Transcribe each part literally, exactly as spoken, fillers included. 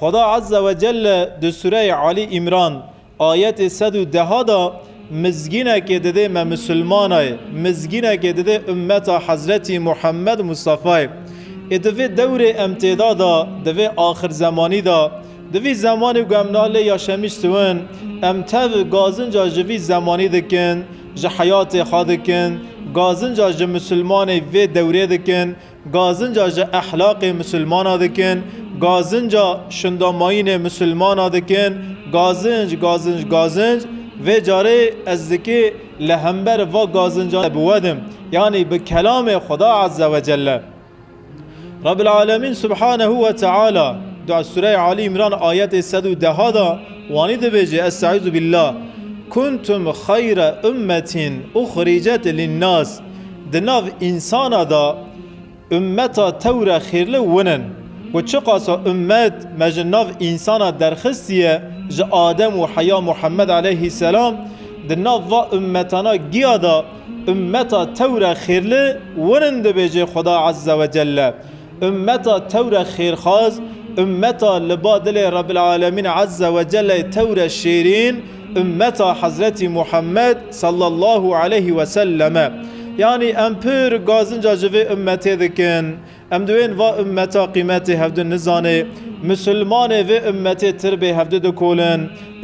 Xweda Azze ve Celle di Sûreyê Alî Îmran ayetê sed û deha da mizgînekê didê me misilmanayê, mizgînekê didê ummeta Hezretî Muhammed Mustafayê. Ê di vê dewrê em têda da, di vê axir zemanî da, di vî zemanî ku em niha lê yaşemîş diwin, em tev gazinca ji vî zemanî dikin, ji heyatê xwe dikin, gazinca ji misilmanê vê dewrê dikin, gazinca ji ehlaqê misilmana dikin, gazinca şindamayînê misilmana dikin, gazinc, gazinc, gazinc. Vê carê ez dikê li hember va gazinca bi we dim, yanî bi kelamê Xweda Azze ve Celle. Rabbil Alemîn Subhanehu ve Teala di Sûreyê Alî Îmran ayetê sed û deha da wanî dibêje, Estaizu billah, "Kuntum xayre ummetin uxricet linnas." Di nav însana da ummeta tew re xêrli win in. Ku çiqasa ummet me ji nav însana derxistiye, ji Adem û heya Muhammed aleyhisselam, di nav va ummetana giya da ummeta tew re xêrli win in, dibêje Xweda Azze ve Celle. Ummeta tew re xêrxaz, ummeta li ba dilê Rabbil Alemîn Azze ve Celle tew re şêrîn, ummeta Hezretî Muhammed sallallahu aleyhi ve selleme. Yanî em pir gazinca ji vê ummetê dikin. Em diwên va ummeta qîmetê hevdin nizanê. Misilmanê vê ummetê tir bê hevdi dikolin.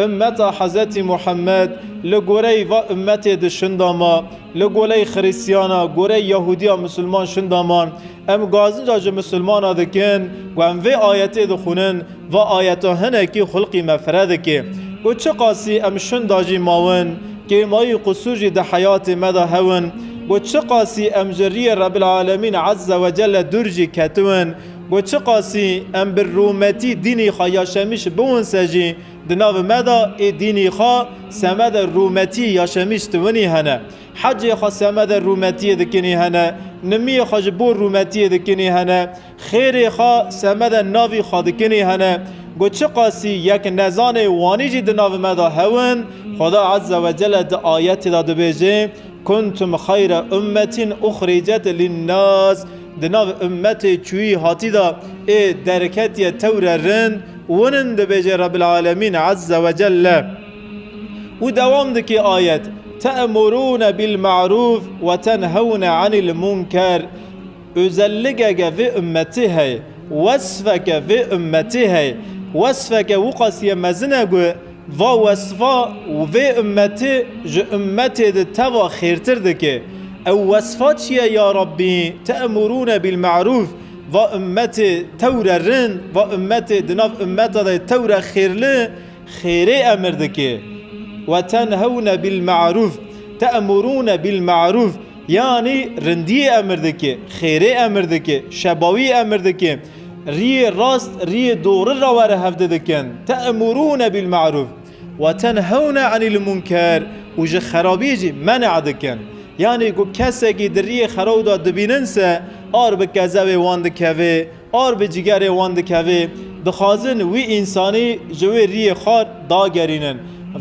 Ummeta Hezretî Muhammed li goreyî va ummetê di şinda ma, li goreyî Xirîstiyana, goreyî Yahûdiya misilman şinda man. Em gazinca ji misilmana dikin, ku em vê ayetê dixwînin, va ayeta hinekî xulqî me fire dike. Ku çiqasî em şinda jî mawin, kêmayî qusûr jî di heyatê me de hewin, ku çiqasî em ji riyê Rebbil Alemîn Azze ve Celle dûr jî ketiwin, ku çiqasî em bi rûmetî dînî xwe yaşemîş biwin se jî, di nav me de ê dînî xwe semede rûmetî yaşemîş diwinî hene. Hecê xwe semede rûmetiyê dikinî hene, nimiyê xwe ji bo rûmetiyê dikinî hene, xêrê xwe semede navî xwe dikinî hene. Ku çiqasî yek nezanê wanî jî di nav me de hewin, Xweda Azze ve Celle di ayetê de dibêje, "Kuntum xayre ummetin uxricet linnas." Di nav ummetê çûyî hatî de ê derketiye tew re rind, winin dibêje Rebbil Alemîn Azze ve Celle. Û dewam dike ayet, "Te'murûne bil ma'rûf ve tenhewne anil munker." Özelligeke vê ummetî heye, wesfeke vê ummetî heye, wesfeke wiqasiye mezin e ku va wesfa vê ummetî ji ummetê di teva xêrtir dike. Ew wesfa çi ye ya Rabbî? Te'murûne bil ma'rûf, va ummetê tew re rind, va ummetê di nav ummeta de tew re xêrli, xêrê emir dike. Ve tenhewne bil ma'rûf, te'murûne bil ma'rûf, yanî rindiyê emir dike, xêrê emir dike, şebawî emir dike, riyê rast, riyê doğru ra were hevdi dikin. Te'murûne bil ma'rûf ve tenhewne anil munker, û ji xerabiyê jî men'a dikin. Yanî ku kesekî di riyê xerab de dibînin se, ar bi kezewê wan dikeve, ar bi cigerê wan dikeve, dixwazin wî însanî ji wê riyê xar dagerînin.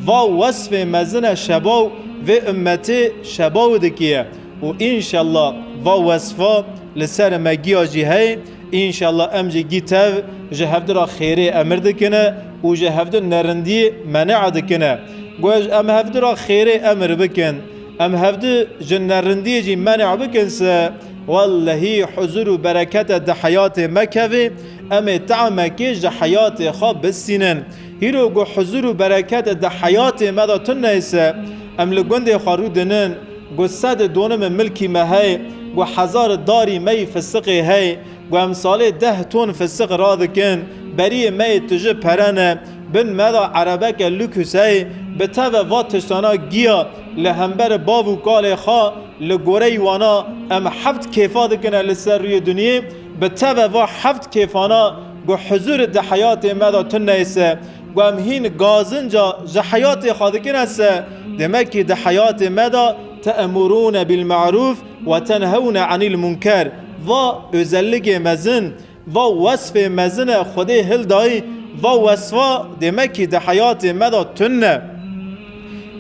Va wesfê mezin e şebaw vê ummetê şebaw dikiye. Û înşallah va wesfa li ser me giya jî hey, înşallah em jî gî tev ji hevdi ra xêrê emir dikine û ji hevdi nerindiyê men'a dikine. Goş em hevdi ra xêrê emir bikin, em hevdi ji nerindiyê jî men'a bikin se, wellehî huzur û berekete di heyatê me kevê, em ê te'mekê ji heyatê xwe bistînin. Hîro ku huzur û bereket di heyatê me de tune se, em li gundê xwe rûdinin, ku sed donimê milkî me hey, ku hezar darî me yî fistiqê hey, ku em salê deh ton fistiq radikin, beriyê me yê tije pere ne, bin me de erebeke lukûs hey, bi teve va tiştana giya li hember bav û kalê xwe, li goreyî wana em heft kêfa dikine li ser rûyê dinyê, bi teve va heft kêfana ku huzur di heyatê me de tune se, ku em hîn gazinca ji heyatê xwe dikine se, demekî di heyatê me de te'murûne bil ma'rûf ve tenhewne anil munker. Va özelligê mezin, va wesfê mezin e Xwedê hildayî, va wesfa demekî di heyatê me de tune.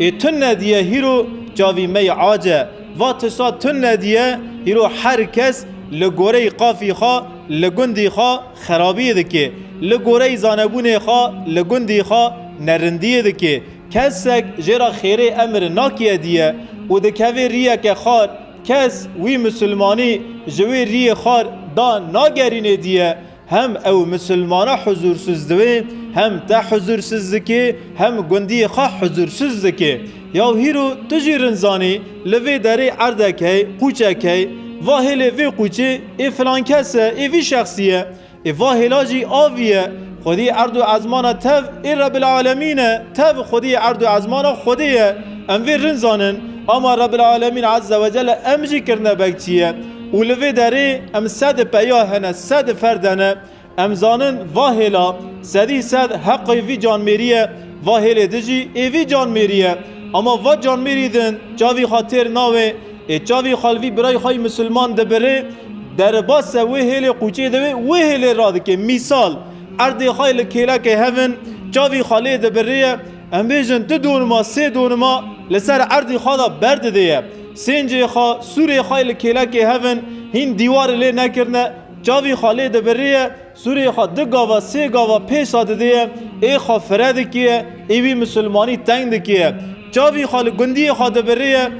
Ê tune diye hîro çavî me yê ace. Va tişta tune diye hîro her kes li goreyî qafî xwe Li gundî xwe xerabiyê dike, li goreyî zanebûnê xwe li gundî xwe nerindiyê dike. Kesek jê re xêrê emir nakiye diye û dikeve riyeke xar, kes wî misilmanî ji wê riyê xar da nagerînê diye. Hem ew misilmana huzûrsuz dibe, hem te huzûrsuz dike, hem gundiyê xwe huzûrsuz dike. Yaw hîro tu jî rind zanî, li vê derê erdek hey, qûçek hey, va hêlê vê qûçê ê filan kes e, ê vî şexsî ye. Ê va hêla jî a vî ye. Xwedî erd û ezmana tev ê Rebil Alemîn e, tev xwedî erd û ezmana Xwedê ye. Em vê rind zanin, ama Rebil Alemîn Azze ve Celle em jî kirine bekçî ye. Û li vê derê em sed peya hene, sed ferd hene. Em zanin va hêla sedî sed heqê vî canmêrî ye, va hêlê din jî ê vî canmêrî ye. Ama va canmêrî din çavî xwe têr nawê, ê çavî xwe li vî birayê xwe yî misilman dibirê, derbase wê hêlê qûçê dibe, wê hêlê radike. Mîsal, erdê xwe li kêlekê hev in, çavî xwe lê dibirê ye, em bêjin du donima, sê donima li ser erdî xwe de berdidê ye. Sêncê xwe, sûrê xwe li kêlekê hev in, hîn dîwarê lê nekirine, çavî xwe lê dibirê ye, sûrê xwe du gava, sê gava pêşa didê ye, ê xwe fire dikiye, ê wî misilmanî teng dikiye. Çavî xwe li gundiyê xwe dibirê ye,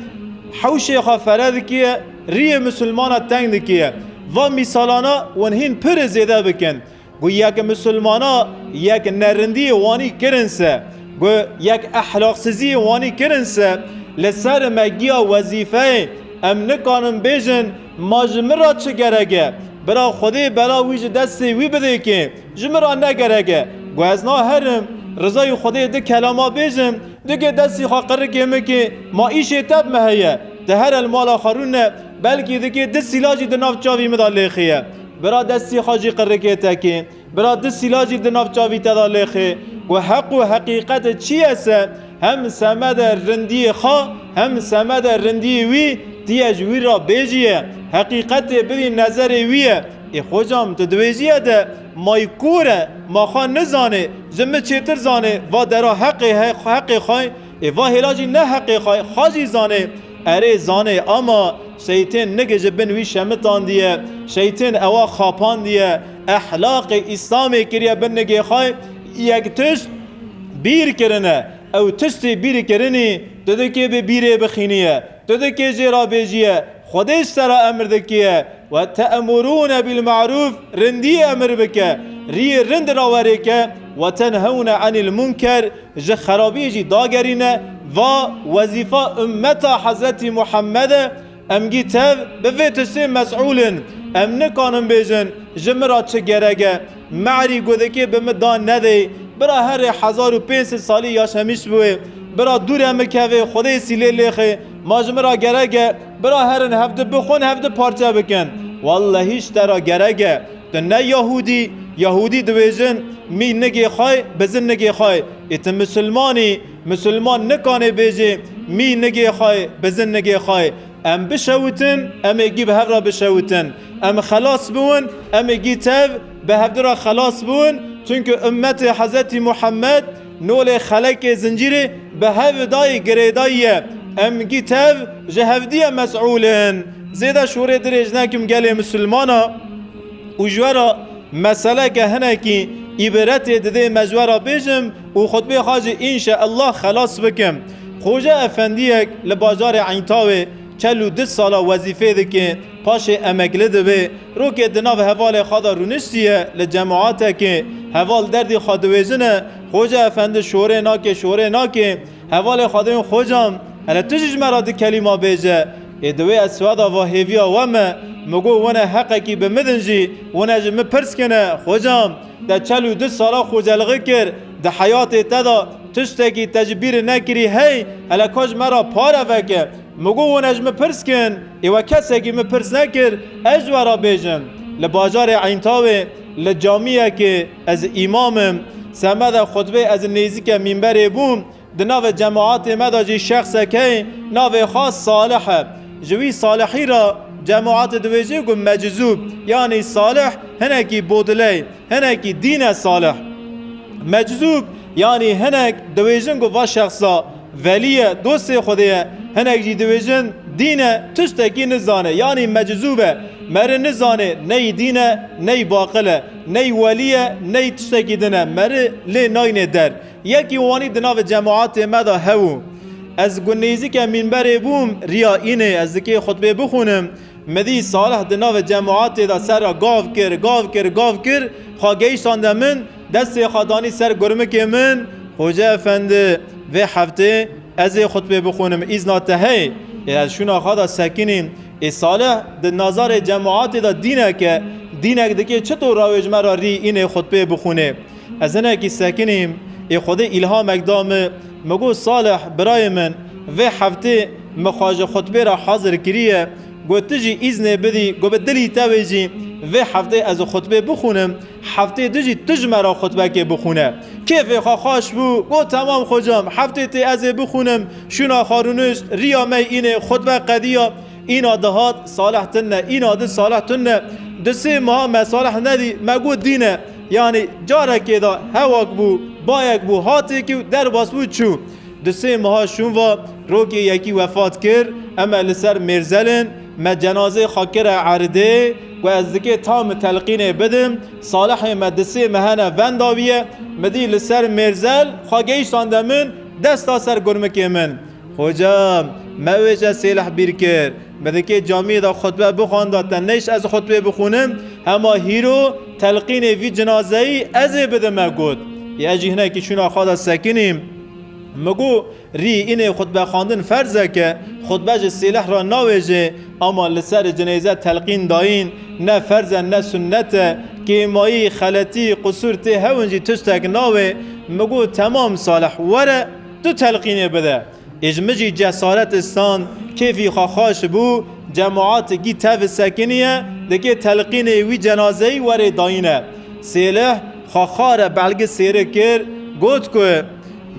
hewşê xwe fire dikiye, riyê misilmana teng dikiye. Va mîsalana win hîn pir zêde bikin. Ku yek misilmana yek nerindiyê wanî kirin se, ku yek ehlaqsiziyê wanî kirin se, li ser me giya wezîfeyê em nikanin bêjin, ma ji min re çi gerek e? Bira Xwedê bela wî ji destê wî bidê kê, ji min re ne gerek e. Ku ez naherim, rizayî Xwedê di kelama bêjim, dikê destî xwe qirikê min kê, ma îşê te bi me heye, tu here li mala xwe rûne, belkî dikê di sîla jî di nav çavî min de lêxê ye. Bira destî xwe jî qirikê te kê. Bira du sîla jî di nav çavî te de lêxê. Ku heq û heqîqet çi ye se, hem semede rindiyê xwe, hem semede rindiyê wî, tu yê ji wî re bêjî ye. Heqîqetê bidî nezerê wî ye. Ê xocam, tu dibêjî ye de, ma yî kor e, ma xwe nizanê, ji min çêtir zanê, va dera heqê he-, heqê xwe, ê va hêla jî ne heqê xwe, xwe jî zanê. Erê zanê, ama şeytên nigê ji bin wî şemitandiye, şeytên ewa xapandiye, ehlaqê Îslamê kiriye bin nigê xwe, yek tişt bîr kirine. Ew tiştê bîr kirinî, tu dikê bi bîrê bixîniye, tu dikê jê re bêjiye, Xwedê ji te re emir dikiye, "Ve te'murûne bil ma'rûf", rindî emir bike, riyê rind re werê ke, "Ve tenhewne anil munker", ji xerabiyê jî dagerîne, va wezîfa ummeta Hezretî Muhammed e, em gî tev bi vê tiştê mes'ûl in. Em nikanin bêjin, ji min re çi gerek e? Me'rî godekê bi min dan nedê. Bira herê hezar û pênc sed salî yaşemîş bûyê. Bira dûre min kevê, Xwedê sîlê lêxê. Ma ji min re gerek e? Bira herin hevdi bixwin, hevdi parçe bikin. Wellehî ji te re gerek e. Tu ne Yahûdî, Yahûdî dibêjin, mî nigê xwe, bizin nigê xwe. Ê tu misilmanî, misilman nikanê bêjê, mî nigê xwe, bizin nigê xwe. Em bişewitin, em ê gî bi hev re bişewitin. Em xelas biwin, em ê gî tev bi hevdi re xelas biwin. Çunku ummetê Hezretî Muhammed nolê xelekê zincîrê bi hev dayî girêdayî ye. Em gî tev ji hevdî ye mes'ûl in. Zêde şorê dirêj nekim gelê misilmana û ji we re meseleke hinekî îbretê didê me ji we re bêjim û xutbê xwe jî înşeallah xelas bikim. Xoce efendiyek li bajarê Eynîtawê çel û du sala wezîfê dike, paşê emekli dibe, rokê di nav hevalê xwe de rûniştiye li cemaetekê, heval derdî xwe diwêjine, Xoce efendi şorê nake, şorê nake, hevalê xwe dibên, Xocam, hele tu jî ji me re di kelîma bêje. Ê di wê ez siweda va hêviya we me, mi got wene heqekî bi min din jî, wene ji min pirs kine, Xocam, te çel û du sala xocelixî kir, di heyatê te de tiştekî te ji bîr nekirî hey, hele ka ji me re pare veke. Mi got wene ji min pirs kin, ê we kesekî min pirs nekir, ez ji we re bêjim. Li bajarê Eynîtawê, li camiyekê ez îmam im, semede xutbê ez nêzîke mînberê bûm, di navê cemaetê me de jî şexsek heye, navê xwe Salih e. Ji wî Salihî re cemaetê dibêje ku meczûb, yanî Salih hinekî bodiley, hinekî dîne salih. Meczûb, yanî hinek dibêjin ku va şexsa velî ye, dostê Xwedê ye, hinek jî dibêjin Dîn e, tiştekî nizane, yanî meczûb e. Meri nizane, ney dîn e, ney baqil e, ney welî ye, ney tiştekî din e. Meri lê nayne der. Yekî wanî di navê cemaatê me de hebû. Ez ku nêzîke mînberê bûm, riya înê ez dikê xutbê bixûnim. Mi dî Salih di navê cemaatê de ser re gav kir, gav kir, gav kir. Xwe geyştande min, destê xwe danî ser gurmikê min. Xoce Efendi, vê heftê ez ê xutbê bixûnim, îzna te heye? Ê ez şûna xwe de sekinîm. Ê Salih di nazarê cemaatê de dînek e. Dînek dikê çito rawê ji me re rî înê xutbê bixûnê? Ez hinekî sekinîm. Ê Xwedê îlhamek da mi. Mi got, Salih, birayê min, vê heftê mi xwe ji xutbê re hazir kiriye. Got, tu jî îznê bidî, got, bi dilî te wê jî vê heftê ez xutbê bixûnim. Heftê din jî tu ji me re xutbekê bixûne. Kêfê xwe xweş bû, got, temam xocam, heftê tê ez ê bixûnim. Şûna xwe rûnişt, riya me înê xutbe qediya. Îna dihat Salih tune, îna di Salih tune. Du sê meha me Salih nedî, me got dîne. Yanî carekê de hewak bû, bayek bû, hatê kî û derbas bû çû. Du sê meha şûn va, rokê yekî wefat kir, em e li ser mêrzelin, me cenazê xwe kire erdê, ku ez dikê tam telqînê bidim, Salihê me du sê meha ne venda bûye, mi dî li ser mêrzel xwe geyştande min, desta ser gurmikê min. Xocam, me wêje Sêlih bîr kir. Mi dikê camiyê de xutbe bixwanda, te neyşt ez xutbê bixûnim, hema hîro telqînê vî cinazeyî ez ê bidime got. Ê ez jî hinekî şûna xwe de sekinîm. Mi got, rî înê xutbexwandin ferzek e, xutbe ji Sêlih re nawêje, ama li ser cinêze telqîn dayîn ne ferz e, ne sunnet e, kêmayî, xeletî, qusûr tê hewin jî tiştek nawê. Mi got, temam Salih, were, tu telqînê bide. Ê ji min jî cesaret istan, kêfî xwe xweş bû, cemaat gî tev sekiniye, dikê telqînê wî cenazeyî werê dayîne. Sêlih xwe xare belgi sêri kir, got ku,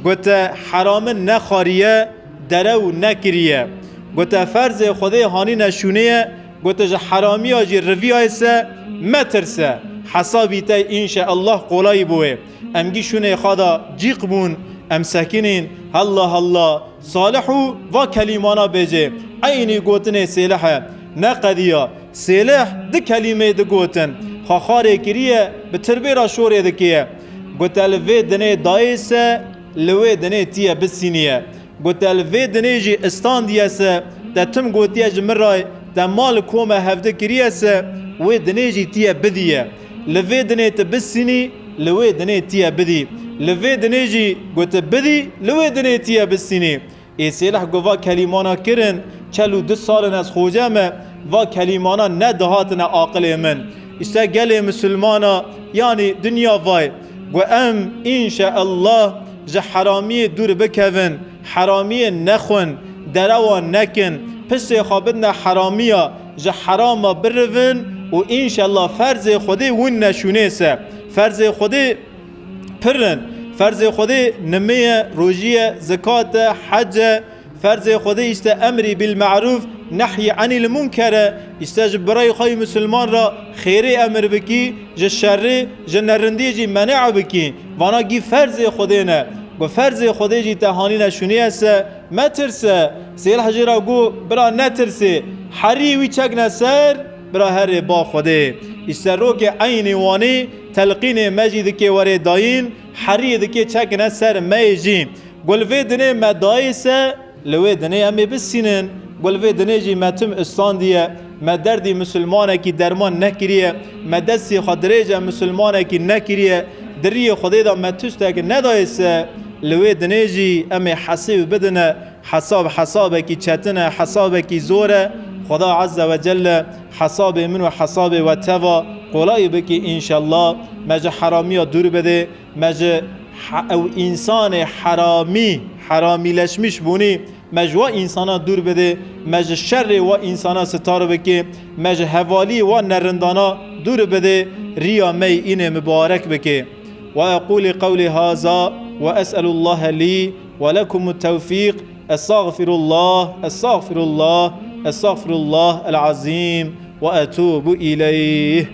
got te heramin nexwariye, derew nekiriye. Got te ferzê Xwedê hanîne şûnê ye, got te ji heramiya jî riviyaye se, metirse. Hesabî te înşeallah qolayî bûye. Em gî şûnê xwe de cîq bûn, em sekinîn, hella hella. Salih û va kelîmana bêje, eynî gotinê Sêlih e. Neqediya. Sêlih di kelîmê digotin. Xwe xarê kiriye, bi tirbê re şorê dikiye. Gote li vê dinê dayê se, li wê dinê tiye bisîniye. Gote li vê dinê jî istandiye se, te tim gotiye ji min re, te mal kome hevdi kiriye se, wê dinê jî tiye bidiye. Li vê dinê tu bisînî, li wê dinê tiye bidî. Li vê dinê jî gote bidî, li wê dinê tiye bisînî. Ê Sêlih ku va kelîmana kirin, çel û du sal in ez xoce me, va kelîmana nedihatine aqilê min. Îşte gelê misilmana, yanî dinya vay, ku em înşeallah ji heramiyê dûr bikevin, heramiyê nexwin, derewa nekin, piştê xwe bidine heramiya, ji herama birivin û înşeallah ferzê Xwedê win neşûnê se. Ferzê Xwedê pir in. Ferzê Xwedê nimê ye, rojî ye, zikat e, hec e. Ferzê Xwedê îşte emrî bil me'rûf, nehyî enîl munker e. Îşte ji birayê xwe yî misilman re xêrê emir bikî, ji şerê, ji nerindiyê jî menê bikî. Vana gî ferzê Xwedê ne. Ku ferzê Xwedê jî te hanîne şûnê ye se, metirse. Sêlih jê re got, bira netirsê. Herî wî çekne ser, bira herê ba Xwedê. Îşte rokê eynî wanî telqînê me jî dikê werê dayîn, heriyê dikê çekine ser me yê jî. Ku li vê dinê me dayê se, li wê dinê em ê bisînin. Ku li vê dinê jî me tim istandiye, me derdî misilmanekî derman nekiriye, me destî xwe dirêje misilmanekî nekiriye, di riyê Xwedê de me tiştek nedayê se, li wê dinê jî em ê hesîb bidine. Hesab hesabekî çetin e, hesabekî zor e. Xweda Azze ve Celle hesabê min û hesabê we teva qolayî bikî înşellah. Me ji heramiya dûr bidê, me ji he-, ew însanê heramî, heramîleşmiş bûnî, me ji wa însana dûr bidê, me ji şerê wa însana sitar bikê, me ji hevalî wa nerindana dûr bidê, riya me yî înê mibarek bikê. Ve eqûlî qewlî haza ve es'elullahe lî ve lekumut tewfîq. Estağfirullah, estağfirullah, estağfirullah el azîm ve etûbu ileyh.